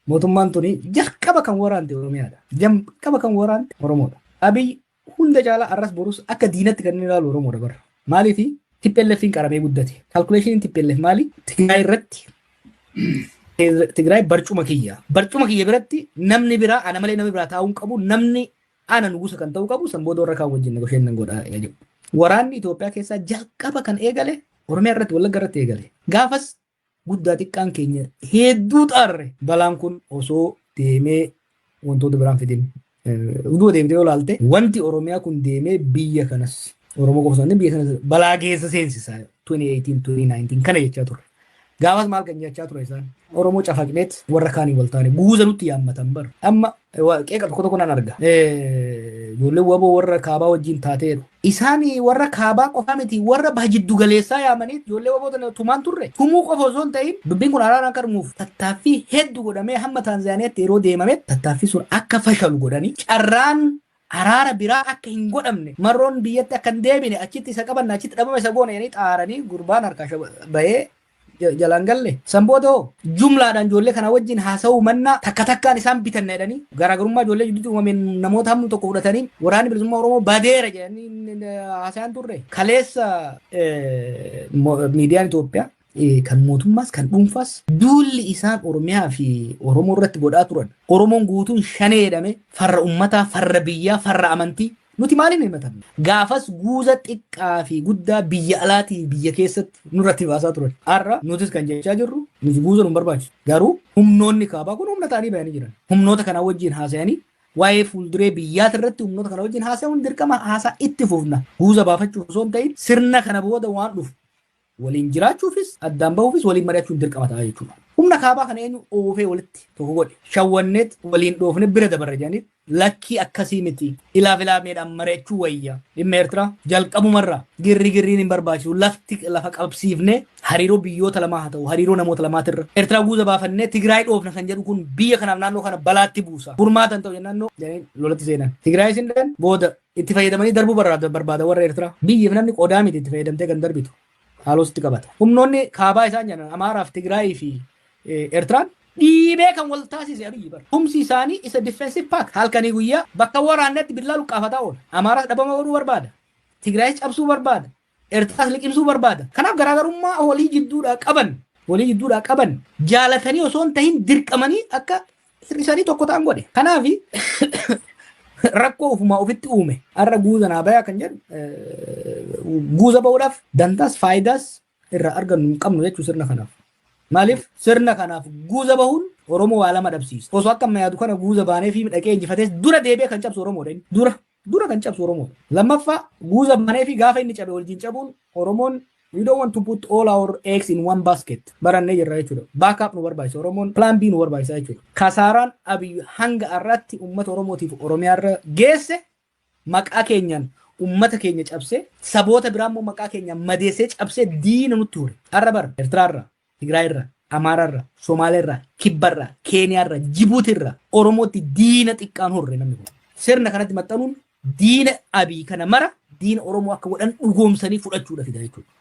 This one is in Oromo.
Mootummaan tuni jalqaba kan waraante Oromiyaadha. Jalqaba kan waraante Oromoodha. Abiy hunda caalaa arras borus akka diinatti kan inni ilaalu Oromoodha bara. Maaliif? TPLFin qaramee guddate. Calculationiin TPLF maali? Tigraay irratti, Tigraay barcuma kiyya. Barcuma kiyya biratti namni biraa ana malee namni biraa taa'uu hin qabu. Namni ana nugusa kan ta'uu qabu, san booda warra kaan wajjin negotiate nan godha jedhu. Waraanni Itoophiyaa keessaa jalqaba kan eegale Oromiyaa irratti, Wallagga irratti eegale. Gaafas guddaa xiqqaan keenya hedduu xaarre, balaan kun osoo deemee wantoota biraan fidin. Uduu deemtee yoo ilaalte, wanti Oromiyaa kun deemee biyya kanas, Oromoo qofa osoo hin ta'in biyya kanas balaa keessa seensisa 2018 2019 kana jechaa turre. Gaafas maal kan jechaa ture isaan? Oromoo cafaqneet warra kaanii wal taane guuza nutti yaammatan bara. Amma qeeqa tokko tokko nan arga. Ijoolleen WABOO warra kaabaa wajjin taateeru. Isaan warra kaabaa qofaa miti, warra baha jiddu galeessaa yaamanii ijoollee WABOO tana tumaan turre. Tumuu qofa osoo hin ta'in, dubbiin kun araaraan akka dhumuuf tattaaffii hedduu godhamee hamma Taanzaaniyaatti yeroo deemame tattaaffii sun akka fashalu godhanii, carraan araara biraa akka hin godhamne, Marroon biyyatti akka hin deebine, achitti isa qabanna, achitti dhabama isa goona jedhanii xaaranii gurbaan harkaa bahee jalaan galle. San booda hoo jumlaadhaan ijoollee kana wajjin haasa'uu mannaa takka takkaan isaan bitanna jedhanii, garaagarummaa ijoollee jidduutti uumameen namoota hamma tokko fudhatanii waraanni bilisummaa Oromoo badeera jedhanii haasa'an turre. Kaleessa miidiyaan Itoophiyaa kan mootummaas kan dhuunfaas duulli isaan Oromiyaa fi Oromoo irratti godhaa turan, Oromoon guutuun shanee jedhame, farra ummataa, farra biyyaa, farra amantii, nuti maaliin himatamne? Gaafas guuza xiqqaa fi guddaa biyya alaatii biyya keessatti nurratti baasaa turan. Har'a nutis kan jechaa jirru, nuti guuza nu barbaachisu. Garuu humnoonni kaabaa kun humna ta'anii bayanii jiran. Humnoota kana wajjin haasa'anii, waa'ee fuulduree biyyaati irratti humnoota kana wajjin haasa'uun dirqama, haasaa itti fufna. Guuza baafachuuf osoo hin ta'in, sirna kana booda waan dhufu waliin jiraachuufis addaan bahuufis waliin mari'achuun dirqama ta'a jechuudha. Humna kaabaa kana eenyu oofee walitti tokko godhe? Shawwanneet waliin dhoofne bira dabarre jedhanii, lakkii, akkasii miti. Ilaaf ilaameedhaan mari'achuu wayya. Dhimma Eertiraa jalqabumarraa girri girriin hin barbaachisu. Lafti lafa qabsiifnee hariiroo biyyoota lamaa haa ta'u, hariiroo namoota lamaatirra. Eertiraa guuza baafannee Tigraay dhoofna kan jedhu kun biyya kanaaf naannoo kana balaatti buusa. Furmaata hin ta'u jennaan jedhanii lolatti seenan. Tigraay isin booda itti fayyadamanii darbuu barbaada warra Eertiraa. Biyyiif namni qodaa miti itti fayyadamtee kan darbitu. Haaloo sitti qabata. Humnoonni kaabaa isaan jedhan Amaaraaf, Tigraayii fi Eertiraan dhiibee kan wal taasise Abiyyi bara. Humsi isaanii isa defensive pack halkanii guyyaa bakka waraannetti billaa luqqaafataa oola. Amaaraas dhabama godhuu barbaada. Tigraayis cabsuu barbaada. Eertiraas liqimsuu barbaada. Kanaaf garaagarummaa walii jidduudhaa qaban jaalatanii osoo hin tahin dirqamanii akka hir'isanii tokko ta'an godhe. Kanaaf rakkoo ofumaa ofitti uume. Har'a guuza naa bayaa kan jedhu, guuza ba'uudhaaf dantaas faayidaas irraa argannu hin qabnu jechuu sirna kanaaf. Maaliif? Sirna kanaaf guuza bahuun Oromoo waa lama dhabsiisa. Osoo akka amma yaadu kana guuza baanee fi dhaqee injifatees, dura deebi'ee kan cabsu Oromoodha inni. Dura dura kan cabsu Oromoodha. Lammaffaa, guuza baanee fi gaafa inni cabe wajjin cabuun, Oromoon we don't want to put all our eggs in one basket. Barannee jirra jechuudha. Backup nu barbaachisa. Oromoon plan B nu barbaachisa jechuudha. Kasaaraan Abiy hanga har'aatti uummata Oromootiif Oromiyaarra geesse, maqaa keenyaan uummata keenya cabsee, saboota biraa immoo maqaa keenyaan madeessee cabsee diina nutti hure. Har'a bara Eertiraarra, Tigraayirra, Amaararra, Somaaleerra, Kibbarra, Keeniyaarra, Jibuutirra Oromootti diina xiqqaan horre namni kun. Sirna kanatti maxxanuun diina Abiy kana mara diina Oromoo akka godhan dhugoomsanii fudhachuudha fida jechuudha.